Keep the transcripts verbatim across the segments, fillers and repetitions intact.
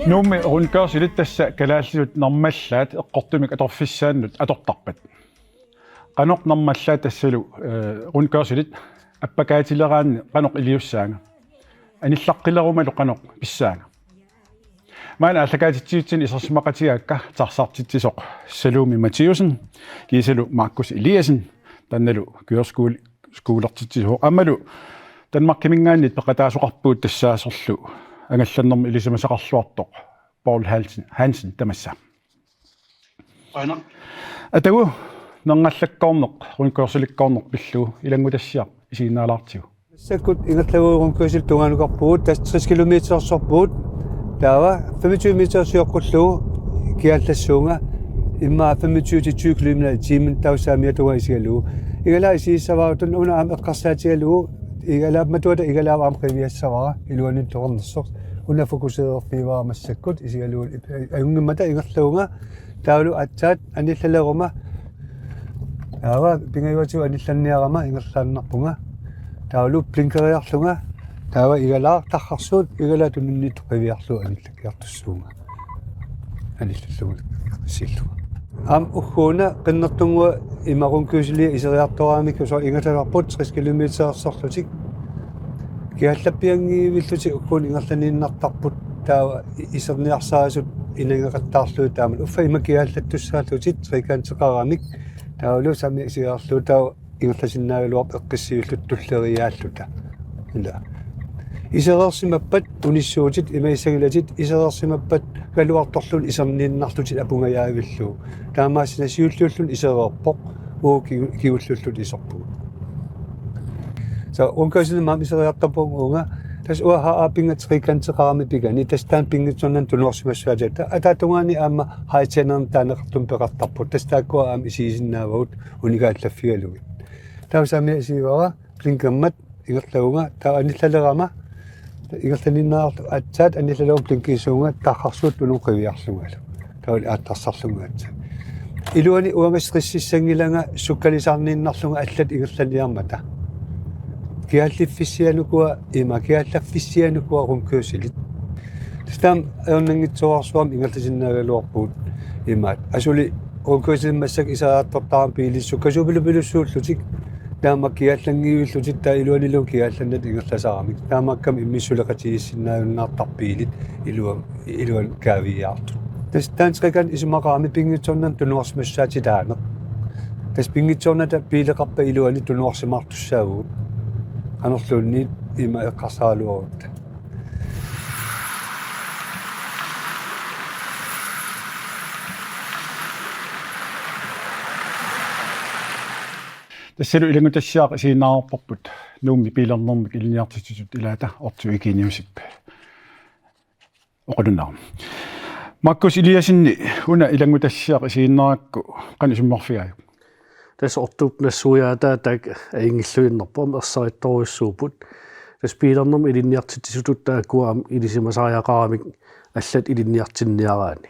Nuummi rundkørseli tassa kalaallisut nermallaat eqqortumik atorfissaannut atortarpat. Qanoq nermallaat tassalu, eh, rundkørselit appakaatileraanni qanoq iliussaanga? Anillaqqilerumalu qanoq pissaanga? Maanna aallakaatitsivitsinni isersimaqatigaakka taxartitsisoq Salumi Mathiussen, kiisalu Markus Eliassen, taannalu køreskool-, skolertitsisoq. Aammalu Danmarkiminngaanniit peqataasoqarpugut tassaasorlu angallannermut ilisimasaqarluartoq Paul Hansen, Hansen tamassa. Aana. Atagu nermallakkoorneq, rundkørselikkoorneq pillugu ilanngutassiaq isiginnaalaartigu. Massakkut ingerlavugut rundkørsel tungaanut atorpugut, tassa tres kilometersorpugut. Taava femogtyve meter sioqqullugu kiallassuunga, immaqa femogtyve til tyve kilometer i timen, taava saamiata tungaa isigalugu. Igalaat isigissavaatut una aamma eqqarsaatigalugu, igalaap matuata igalaap aamma qiviassavara iluanut toqornersoq. Una fokuseerfigaara massakkut isigalugu, ajunngimmata ingerlavunga. Taavalu aatsaat anillaleruma. Taava pingajuatigut anillanniarama ingerlaannarpunga. Taavalu blinkeriarlunga. Taava igalaaq tarrarsuut, igalaap tununniittoq qiviarlugu anillakkiartussuunga. Anillallugu sillunga. Aamma ugguuna qinnertunnguaq ima rundkørseli iseriartoraangamikku, soorlu ingerlalerparput tres kilometersorlutik. Kiallappianngivillutik ugguuna ingerlaniinnartarput, taava i-, iserniarsarisut inangeqattaarlugit taama. Uffa ima kiallattussaallutik trekanteqaramik. Taavalu saamiata isigalugu taava ingerlasinnaagaluarput eqqissivilluta tulleriiaalluta. Ila. Isereersimappat unissuutit, imaassinnaagaluarutit isereersimappagaluartorluunniit iserniinnarlutit apungajaavillugu. Taamaassinnaavoq siulliulluni isereerpoq, uagut kigu-, kigullulluta iserpugut. Soorlu rundkørseli maani iseriartorpunga uunga, tassa uanga H A-pinnga trekanteqarami pigani, tassa taanna pinngitsoornani tunuarsimassaatigalugu. Ataatungaani aamma high tenor taaneqartumik peqartarput. Tassa taakkua aamma isigisinnaavagut unikaallaaffigalugit. Taava saamiata isigivara, blinkermat ingerlavunga, taava anillalerama, ingerlaniinnarlugu aatsaat anillalerama blinkersuunga, tarrarsuut tununni qiviarlungalu. Taavalu aattarsarlunga aatsaat. Iluani uanga stressissanngilanga sukkalisaarniinnarlunga allat ingerlaniarmata. Kiallaffissianukua ima, kiallaffissianukua rundkørselit. Tassa taama ajornanngitsoorsuarmik ingerlasinnaagaluarpugut imaat. Asuli rundkørselimmi massakkut iseriartortarami biilit sukkasuupilupilussuullutik. Taama kiallanngivillutik, taava iluanilu kiallannata ingerlasaramik. Taamaakkami immikkut suleqatigiissinnaajunnaartarput biilit iluan-, iluani kaaviiaartut. Tassa taanna trekanti isumaqarami pinngitsoornani tunuarsimassaatitaaneq. Tassa pinngitsoornata biileqarpat iluani tunuarsimaartussaavugut. Qanorluunniit ima eqqarsaraluarutta. Tassalu ilanngutassiaq isiginnaavarput Nuummi biilernermik ilinniartitsisutut ilaata Otto Eugeniusip oqalunneq. Markus Eliassenip una ilanngutassiaq isiginnaarakku qanoq isummerfigaajuk? Tassa Ottop nassuiaataa taakku ajunngilluinnarput, aamma ersarittorujussuupput. Tassa biilernermik ilinniartitsisutut taakkua aamma ilisimasariaqaramik allat ilinniartinniaraanni.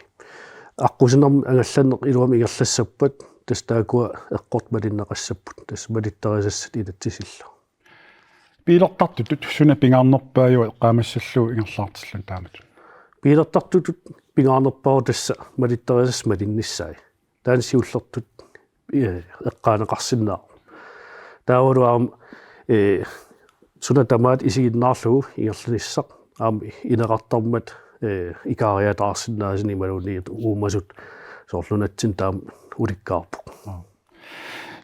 Aqqusinermi angallanneq iluamik ingerlassappat, tassa taakkua eqqortut malinneqassapput, tassa malittarisassat inatsisillu. Biilertartutut suna pingaarnerpaajuvoq eqqaamassallugu ingerlaartilluni taamatut? Biilertartutut pingaarnerpaavoq tassa malittarisassat malinnissaat. Taanna siullertut, eh, eqqaaneqarsinnaavoq. Taavalu aamma, eh, suna tamaat isiginnaarlugu ingerlanissaq aamma ineqartarmat, eh, ikaariataarsinnaasuni imaluunniit uumasut soorlu nunatsinni taama ulikkaarpoq.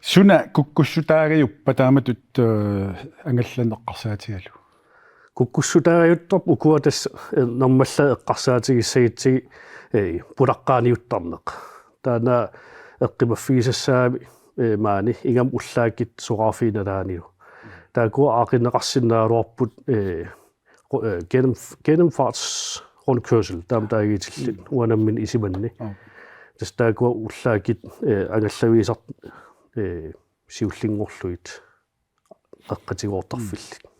Suna kukkussutaagajuppa taamatut, eh, angallanneq eqqarsaatigalugu? Kukkussutaagajuttarput ukua tassa, eh, nermallaat eqqarsaatigissagutsigit, eh, pulaqqaaniuttarneq. Taanna eqqumaffigisassaagami, eh, maani ingammik ullaakkut soraarfiit nalaanilu. Taakkua aaqqinneqarsinnaagaluarput, eh, qu-, eh, gennem-, gennemfartsrundkørsel, taama taaguutillit, mm, uanga nammineq isumanni. Mm. Tassa taakkua ullaakkut, eh, angallavigisartut, eh, siullinngorlugit qeqqatigoortarfillit. Mm.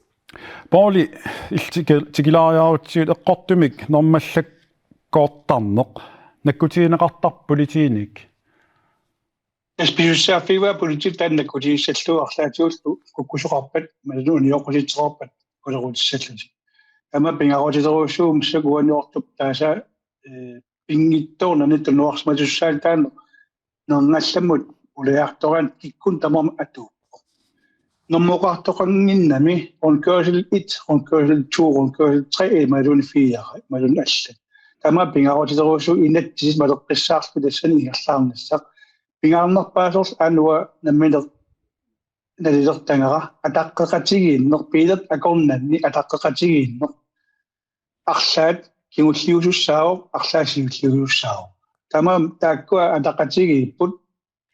Pouli, illit tiki-, tikilaariarutsigit eqqortumik normallakkoortarneq, nakkutigineqartarpoq politiinit? Tassa pisussaaffigaa politiit taanna nakkutigissallugu arlaatigut kukkusoqarpat, imaluunniit unioqqutitseqarpat, kulerutissallutik. Tamanna pingaarutilerujussuuvoq massakkut uaniortup taasa, eh, pinngitsoornani tunuarsimasussaataaneq nernallammut uliartoraanni kikkunnut tamarmik atuuppoq. Normoqartoqannginnami rundkørsel et, rundkørsel to, rundkørsel tre, imaluunniit fire, imaluunniit allat. Tamanna pingaarutilerujussuuvoq inatsisit maleqqissaarlutik tassani ingerlaarnissaq. Pingaarnerpaasorlu aamma uanga nammineq nalilertagara ataqqeqatigiinneq, biilertut akornanni ataqqeqatigiinneq. Arlaat kingulliusussaavoq, arlaat siulliusussaavoq. Tamanna taakkua ataqatigiipput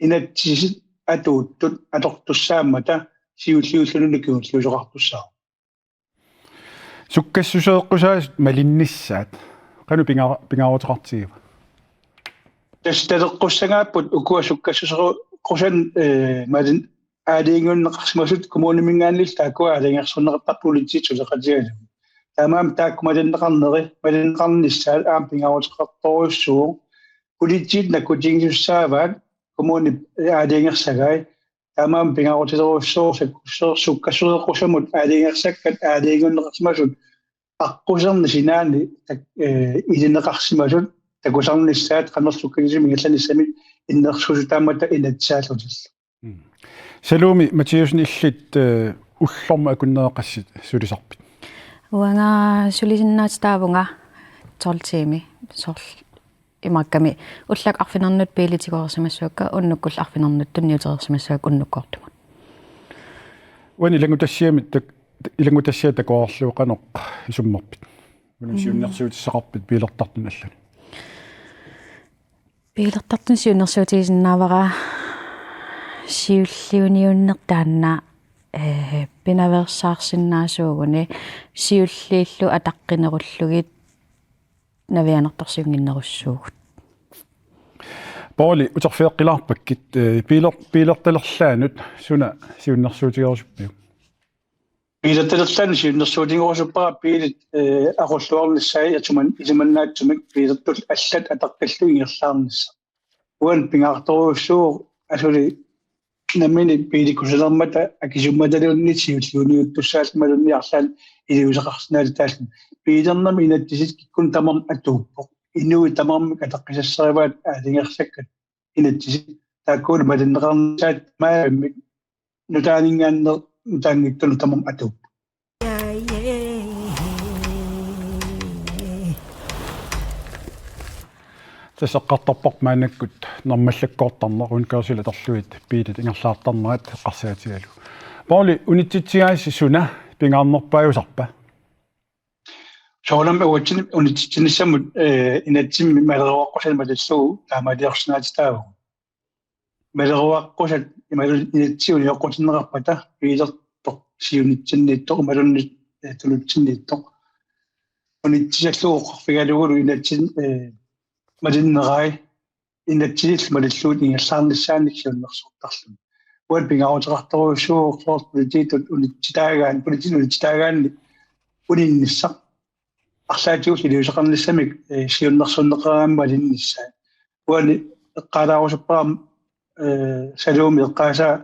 inatsisit atuuttut atortussaammata siulliullunilu kingulliusoqartussaavoq. Sukkassuseeqqusaasut malinnissaat. Qanoq pinga-, pingaaruteqartigiva? Tassa taleqqussagaapput ukua sukkassuseeqqusanik, eh, malin-, aalajangiunneqarsimasut kommuniminngaanniillu taakkua aalajangersorneqartarput politiit suleqatigalugit. Taamaammat taakku malinneqarneri, malinneqarnissaat aamma pingaaruteqartorujussuuvoq. Politiit nakkutigisussaavaat kommunip aalajangersagai. Taamaammat pingaarutilerujussuuvoq sukkassor-, sukkassuseeqqusamut aalajangersakkat aalajangiunneqarsimasut aqquserni sinaani tak-, eh, ilineqarsimasut takusarnissaat qanoq sukkasuumik ingerlanissamik innersuussutaammata inatsisaallutillu. Mm. Salumi Mathiassen, illit, eh, ullormut akunnerit qassit sulisarpit? Uanga sulisinnaatitaavunga tolv tiimi, soorlu imaakkami ullaakkut arfineq-marlunut biilit tigoreersimassavakka, unnukkullu arfineq-marlunut tunniutereersimassavakka unnukkoortumut. Uani ilanngutassiami tak-, ilanngutassiaq takoreerlugu qanoq isummerpit? Uani Mm. siunnersuutissaqarpit biilertartuni allani? Biilertartuni siunnersuutigisinnaavara siulliuniunneq taanna, eh, pinaveersaarsinnaasuuguni siulliillu ataqqinerullugit navianartorsiunnginnerussuugut. Pouli, uterfigeqqilaarpakkit, eh, biiler-, biilertalerlaanut suna siunnersuutigerusuppiuk? Biilertalerlaanut siunnersuutigerusuppara biilit, eh, aqulluarnissaat isuman-, isumannaatsumik biilertut allat ataqqillugit ingerlaarnissaq. Uani pingaartorujussuuvoq asuli nammineq biilikkusulermata akisummataluunniit siulliuniuttussaalluni imaluunniit arlaannik iliuuseqarsinnaatitaallutik. Biilernermi inatsisit kikkunnut tamarmik atuuppoq. Inuit tamarmik ataqqisassarivaat aalajangersakkat inatsisit. Taakkualu malinneqarnissaat maavimmi nutaaninngaanneersoq nutaanngitsunut tamarmik atuuppoq. Tassa eqqartorparput maannakkut normallakkoortarneq, rundkørsel atorlugit biilit ingerlaartarnerat eqqarsaatigalugu. Pouli, unitsitsigaassi suna pingaarnerpaajusarpa? Soorunami uatsinnut unitsitsinissamut, eh, inatsimmi maleruaqqusanik malillugu taamaaliorsinnaatitaavugut. Maleruaqqusat imaluunniit inatsisit unioqqutinneqarpata biilertoq siunitsinniittoq imaluunniit, eh, tunutsinniittoq unitsisallugu oqarfigalugulu inatsit, eh, malinnerai inatsisillu malillugit ingerlaarnissaannik siunnersortarluni. Uani pingaaruteqartorujussuuvoq soorlu politiitut unitsitaagaanni, politiit unitsitaagaanni uninnissaq arlaatigullu iliuuseqarnissamik, eh, siunnersorneqaraangamik malinnissaat. Uani eqqaalaarusuppara, eh, Salumi eqqaasaa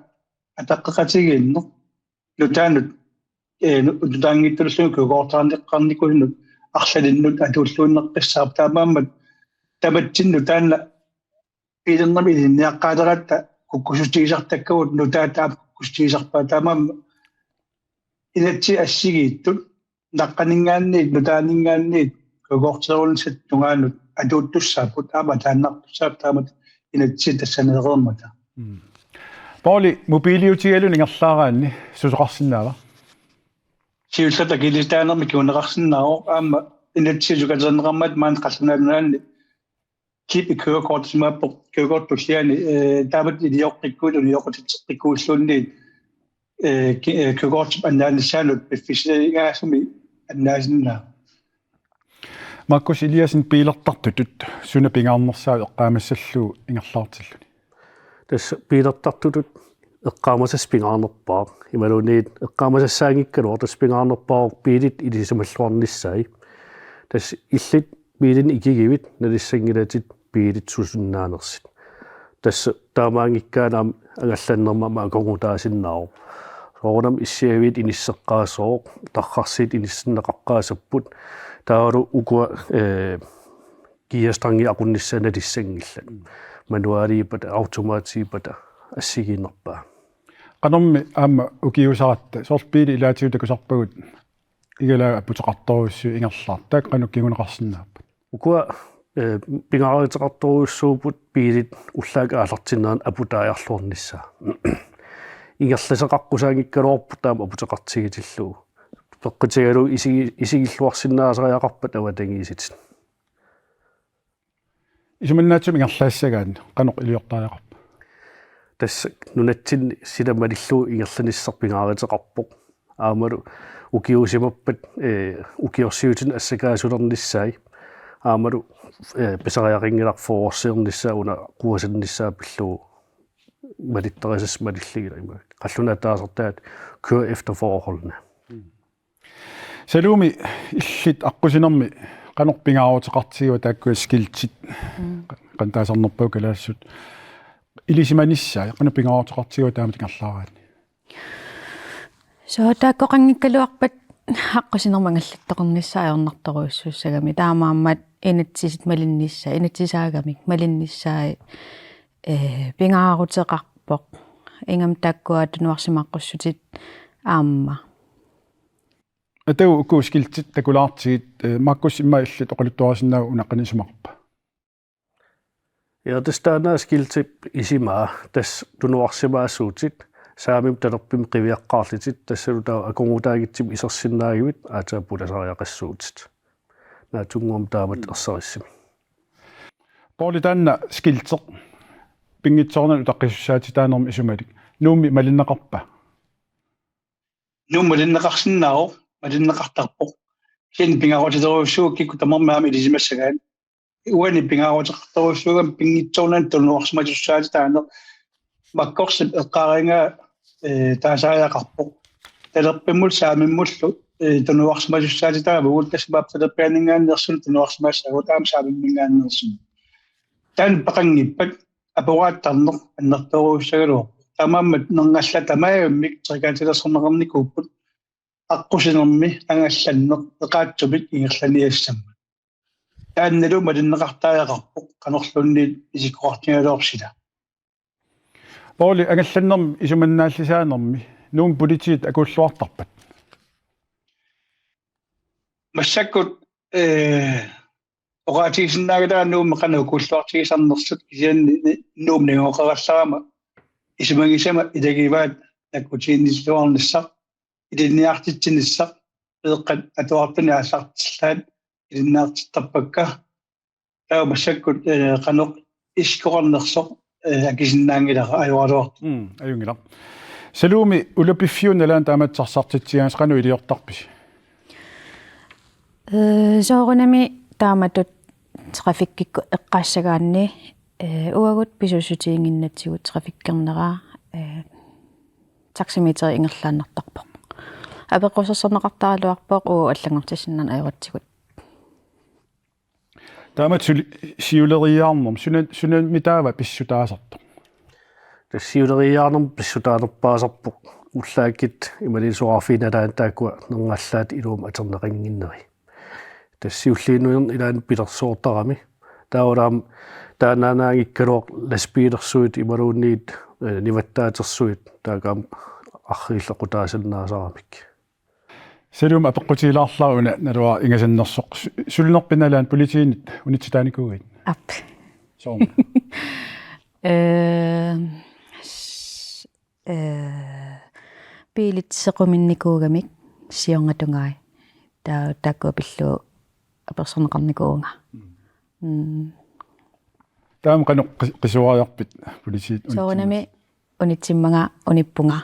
ataqqeqatigiinneq nutaanut, eh, nu-, nutaanngitsulluunniit kørekorteqarnikusunut arlalinnut atuulluinnaqqissaarpoq, taamaammat tamatsinnut taanna biilernermi ilinniaqqaaleratta kukkussutigisartakkagut nutaat aamma kukkussutigisarpaat, taamaammat inatsit assigiittut naqqaninngaanniit nutaaninngaanniit kørekorterunissaata tungaanut atuuttussaapput aamma ataannartussaapput taamatut inatsisit tassaneereermata. Mm. Pouli, mobiiliutigaluni ingerlaaraanni susoqarsinnaava? Siullertut akiliisitaanermik kinguneqarsinnaavoq, aamma inatsisit sukaterneqarmata maani Qallunaat Nunaanni chip i kørekortisimaappoq, kørekort tulliani, eh, taamatut ilioqqikkuit unioqqutitseqqikkuulluunniit, eh, ki-, eh, kørekortip annaanissaanut piffissaligaasumik annaasinnaavoq. Markus Eliassen, biilertartutut suna pingaarnersaavoq eqqaamassallugu ingerlaartilluni? Tassa biilertartutut eqqaamasassaq pingaarnerpaaq. Imaluunniit eqqaamasassaanngikkaluaq tassa pingaarnerpaavoq biilit ilisimalluarnissaat. Tassa illit biilinik ikigivit nalissanngilatit biilit susinnaanersut. Tassa taamaanngikkaanni aamma angallannermi aamma akornutaasinnaavoq. Soorunami issiaviit inisseqqaassaaq, tarrarsiit inissinneqaqqaassapput. Taavalu ukua, eh, gearstangi aqunnissaat nalissanngillat. Manualiuppata, automatiuppata assigiinnarpaa. Qanormi aamma ukiusaratta, soorlu biilit ilaatigut takusarpagut igalaat aputeqartorujussuit ingerlaartut, taakku qanoq kinguneqarsinnaapput? Ukua, eh, pingaaruteqartorujussuupput biilit ullaakkut aallartinneranni aputaajarluarnissaat. Ingerlaseqaqqusaanngikkaluarpoq taama aputeqartigitillugu. Peqqutigalugu isigi-, isigilluarsinnaasariaqarpat avatangiisitit. Isumannaatsumik ingerlaassagaanni qanoq iliortariaqarpa? Tassa nunatsinni sila malillugu ingerlanissaq pingaaruteqarpoq. Aammalu ukiuusimappat, eh, ukiorsiutinik assakaasulernissaat. Aammalu, eh, pisariaqanngilaq fyrrersiornissaa una quasannissaa pillugu malittarisassat malillugillu ima. Qallunaat taasartaat kør efter forholdene. Salumi, illit aqqusinermi qanoq pingaaruteqartigiva taakkua skiltit? Mm. Qanoq taasarnerpaat kalaallisut? Ilisimanissaat qanoq pingaaruteqartigiva taamatut ingerlaaraanni? Soo, taakkoqanngikkaluarpat aqqusinermi angallattoqarnissaa ajornartorujussuussagami. Taamaammat inatsisit malinnissaat, inatsisaagamik malinnissaat, eh, pingaaruteqarpoq. Ingammik taakkua tunuarsimaqqussutit aamma. Atagu uku skiltit takulaartigit, eh, Markus, immaqa illit oqaluttuarisinnaavit una qanoq isumaqarpa? Ja, tassa taanna skiltip isimaa, tassa tunuarsimaassuutit, saamimmi talerpimmit qiviaqqaarlutit, tassalu taava akornutaanngitsumik isersinnaagavit, aatsaat pulasariaqassuutit. Naatsunnguamik taamatut ersarissumik. Pouli, taanna skilti pinngitsoornani utaqqisussaatitaanermi isumalik Nuummi malinneqarpa? Nuummi malinneqarsinnaavoq, malinneqartarpoq. Kisianni pingaarutilerujussuuvoq kikkut tamarmik aamma ilisimassagaat. Uani pingaaruteqartorujussuugami pinngitsoornani tunuarsimasussaatitaaneq. Markusip eqqaarigaa, eh, taasariaqarpoq. Talerpimmut saamimmullu, eh, tunuarsimasussaatitaavugut, tassa imaappoq talerpianninngaanneersunik tunuarsimassaagut aamma saamimminngaanneersunik. Taanna peqanngippat aporaattarneq annertoorujussuugaluarpoq. Taamaammat nerngallata tamaavimmik trekaatilersorneqarnikuupput aqqusinermi angallanneq eqaatsumik ingerlaniassammat. Taannalu malinneqartariaqarpoq, qanorluunniit isikkoqartigigaluarpoq sila. Pouli, angallannermi isumannaallisaanermi Nuummi politiit akuulluartarpat? Massakkut, eh, oqaatigisinnaagatta Nuummi qanoq akuulluartigisarnersut, kisianni Nuummi najugaqarallarama isumagisama ilagivaat nakkutiginnilluarnissaq, ilinniartitsinissaq, peeqqat atuartunik aallartillaat ilinniartittarpakka. Taava massakkut, eh, qanoq isikkoqarnersoq, eh, akisinnaanngilara ajoraluartoq. Mm, ajunngilaq. Salumi, ulapiffiup nalaani taamatut sarsartitsigaangassi qanoq iliortarpisi? Eh, soorunami taamatut trafikkikkut eqqaassagaanni, eh, uagut pisuussutiginnginnatsigu trafikkernera, eh, taxameteri ingerlaannartarpoq. Apeqqusersorneqartaraluarpoq uagut allanngortissinnaaneq ajoratsigut. Taamatut suli-, siuleriiaarnermi, suna-, sunami taava pissutaasartoq? Tassa siuleriiaarnermi pissutaanerpaasarpoq ullaakkut imaluunniit soraarfiit nalaanni taakkua nerngallaattut iluamik atorneqannginneri. Tassa siulliunermi ilaanni pilersoortarami. Taavalu aamma taannaannaanngikkaluaq lastbiilersuit imaluunniit, eh, nivattaatersuit taakku aamma arriillequtaasannaasaramik. Salumi, apeqqutigilaarlara una naluara ingasannersoq. Su-, sulinerpiaq nalaani politiinit unitsitaanikuuit? Aap. Soormi? Eh, s-, eh, biilit sequminnikuugamik siornatungaani. Ta-, taakkua pillugu apersorneqarnikuuvunga. Mm. Taama qanoq qis-, qisuariarpit politiit unitsinni? Soorunami unitsimmanga unippunga.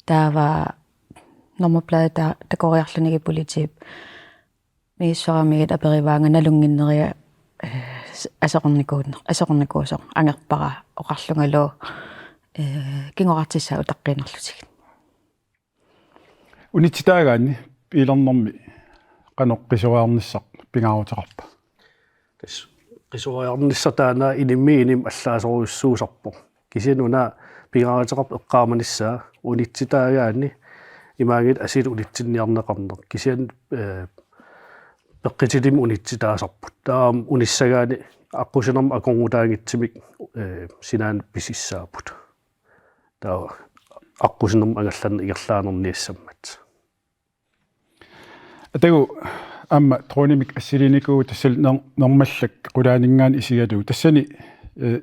Taava nummerplade ta-, takoriarlunigit politiit misissoramigit aperivaannga nalunnginneriga, eh, s-, aseqarnikuunner-, aseqarnikuusoq angerpara oqarlungalu ee, kingoraartissaat utaqqiinnarlutigit. Unitsitaagaanni biilernermi qanoq qisuariarnissaq pingaaruteqarpa? Tassa qisuariarnissaq taanna inimmiit inimmut allaasorujussuusarpoq. Kisianni una pingaaruteqarpoq eqqaamanissaa unitsitaagaanni imaanngilaq asiit unitsinniarneqarneq. Kisianni, ee, peqqutilimmik unitsitaasarput. Taava unissagaanni aqqusinermut akornutaanngitsumik, ee, sinaanut pisissaapput. Taava aqqusinermut angallanneq ingerlaannarniassammat. Atagu aamma dronemik assiliinikuuvugut, tassalu ner-, nermallak qulaaninngaanniit isigalugu. Tassani, ee,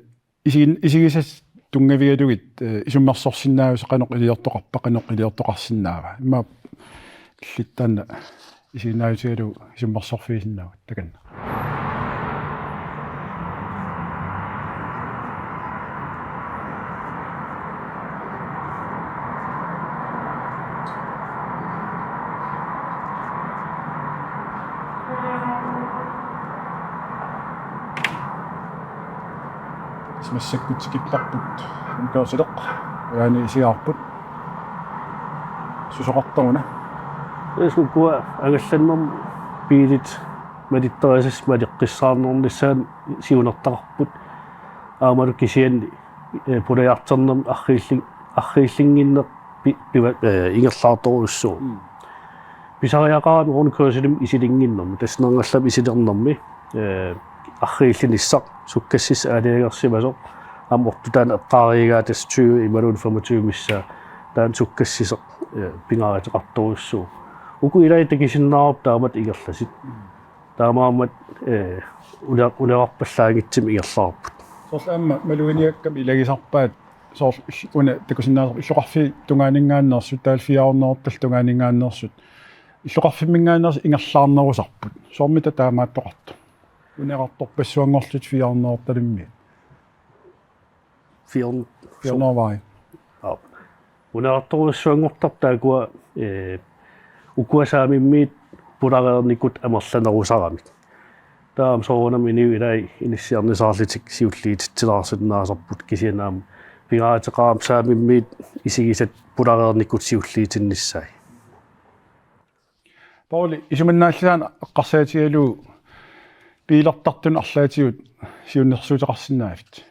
isigin-, isigisat tunngavigalugit, ee, isummersorsinnaavusi qanoq iliortoqarpa, qanoq iliortoqarsinnaava? Immaqa illit taanna isiginnaavitigalugu isummersorfigisinnaavat takanna. Massakkut tikipparput rundkørsel. Uani isigaarput. Susoqartaruna? Tassa ukua angallannermi biilit malittarisassat maleqqissaarnernissaat siunertaqarput. Aammalu kisianni, ee, pulajartornermi arriillin-, arriillinnginneq pi-, piva-, ee, ingerlaartorujussuuvoq. Mm. Pisariaqarami rundkørselimmik isilinnginnermi, tassa nerngallap isilernermi, ee, arriillinissaq sukkassissaq aalajangersimasoq, aamma ortutaanna eqqaareeraa tassa tyve imaluunniit femogtyve missaa, taanna sukkassisoq, ee, pingaaruteqartorujussuuvoq. Uku ilaat takusinnaavarput taamatut ingerlasut. Taamaammat, ee, una-, unerarpallaanngitsumik ingerlaarput. Soorlu aamma maluginiakkama ilagisarpaat, soorlu ill-, una takusinnaavarput illoqarfiit tungaaninngaanneersut, taavalu fire hundredetallu tungaaninngaanneersut, illoqarfimminngaanneersut ingerlaarnerusarput. Soormita taamaattoqartoq? Unerartorpassuanngorlutik fire hundredetalummiit. Fire hundrede. Fire hundrede vej. Aap. Unerartorujussuanngortarput taakkua, ee, ukua saamimmiit pulareernikut amerlanerusaramik. Taava aamma soorunami inuit ilaat inissiarnisaarlutik siulliutitsilaarsinnaasarput, kisianni aamma pingaaruteqarami saamimmiit isigisat pulareernikut siulliutinnissaat. Poul, isumannaallisaaneq eqqarsaatigalugu biilertartunut arlaatigut siunnersuuteqarsinnaavit?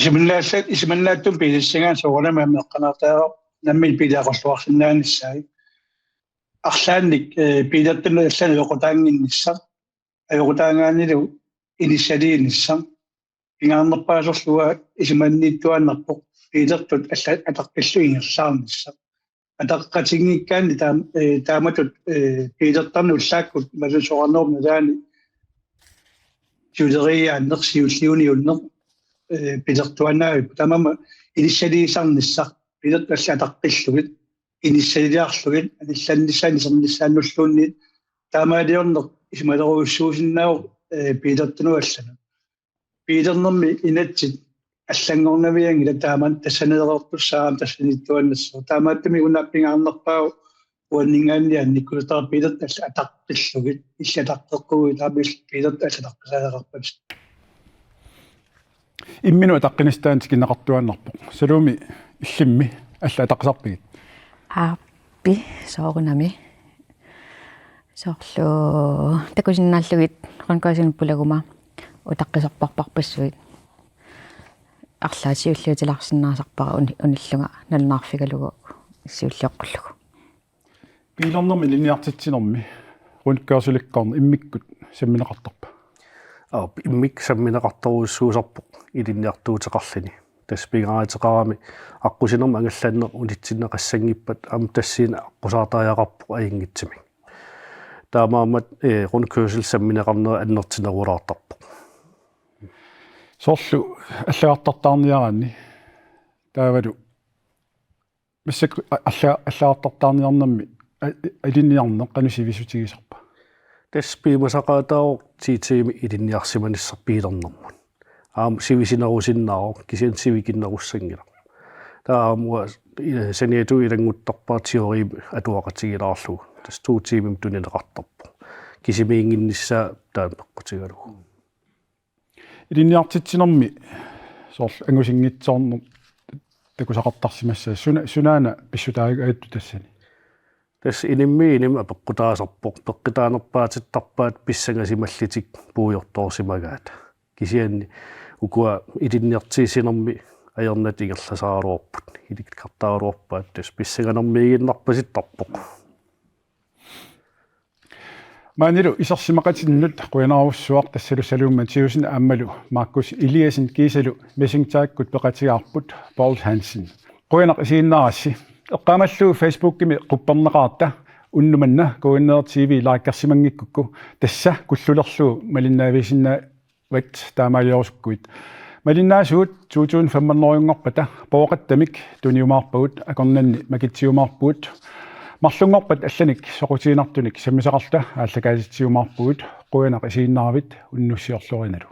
Isumannaallat-, isumannaatsumik biilissagai soorunami aamma eqqanaartariaqarpoq nammineq biileqarluarsinnaanissaat. Arlaannik, ee, biilertunut allanut ajoqutaannginnissaq, ajoqutaagaannilu inissaliinissaq. Pingaarnerpaasorlu uanga isumanniittuaannarpoq biilertut alla-, ataqqillugit ingerlaarnissaq. Ataqqatinngikkaanni taam-, ee, taamatut, ee, biilertarneq ullaakkut imaluunniit soraarnerup nalaani siuleriiaanneq, siulliuniunneq, ee, pilertuaannavippoq. Taamaammat inissaliisarnissaq, biilertut allat ataqqillugit, inissaliarlugit, anillannissaanut isernissaanulluunniit, taamaaliorneq isumalerujussuusinnaavoq, ee, biilertunut allanut. Biilernermi inatsit allanngornavianngilaq, taamaammat tassanilereertussaammat tassaniittuaannassaaq. Taamaattumik una pingaarnerpaavoq uanninngaanniit annikkusuttara biilertut allat ataqqillugit, illit ataqqeqquguit taamaammat biilertut allat ataqqisariaqarpatit. Imminut ataqqinissaq taanna tikinneqartuaannarpoq. Saluumi illimmi allat ataqqisarpigit? Aappi, soorunami. Soorlu takusinnaallugit rundkørselinik pulaguma utaqqisarparparpassuit. Arlaat siulliutilaarsinnaasarpara uni-, unillunga nalunaarfigalugu siulliuqqullugu. Biilernermi ilinniartitsinermi rundkørselikkoorneq immikkut sammineqartarpa? Aap, immikkut sammineqartorujussuusarpoq ilinniartuuteqarluni. Tassa pingaaruteqarami aqqusinermut angallanneq unitsinneqassanngippat aamma tassani aqqusaartariaqarpoq ajunngitsumik. Taamaammat, ee, rundkørsel sammineqarnera annertunerulaartarpoq. Soorlu allagartartaarniaraanni taavalu massakkut a-, alla-, allagartartaarniarnermi a-, ilinniarneq qanoq sivisutigisarpa? Tassa piumasaqaataavoq ti tiimit ilinniarsimanissaq biilernermut. Aamma sivisunerusinnaavoq, kisianni sivikinnerussanngilaq. Taava aamma uanga, ee, saniatigut ilannguttarpara teorimik atuaqatigiilaarlugu. Tassa to tiimimik tunineqartarpoq. Kisimiinnginnissaa taanna peqqutigalugu. Ilinniartitsinermi soorlu angusinngitsoorneq takusaqartarsimassaasi, suna-, sunaana pissutaagaattoq tassani? Tassa inimmiit inimit apeqqutaasarpoq, peqqutaanerpaatittarpaat pissangasimallutik puigortoorsimagaat. Kisianni ukua ilinniartissinermi ajornatut ingerlasaraluarput, ilikkartaraluarpaat, tassa pissanganermiiginnarpasittarpoq. Maanilu isersimaqatinnut qujanarujussuaq tassalu Salome Mathiassen aammalu Markus Eliassen kiisalu Messingtaakkut peqatigaarput Poul Hansen. Qujanaq isiginnaarassi. Eqqaamallugu Facebookimi qupperneqarta unnuk manna K N R T V likersimanngikkukku tassa kullulerlugu malinnaavigisinnaavatit taamaaliorusukkukku. Malinnaasugut to tusind fem hundrede-nngorpata pooqattamik tuniumaarpagut, akornanni makitsiumaarpugut. Marlunngorpat allanik soqutiginartunik sammisaqarluta aallakaatitsiumaarpugut. Qujanaq isiginnaaravit, unnussiorluarinalu.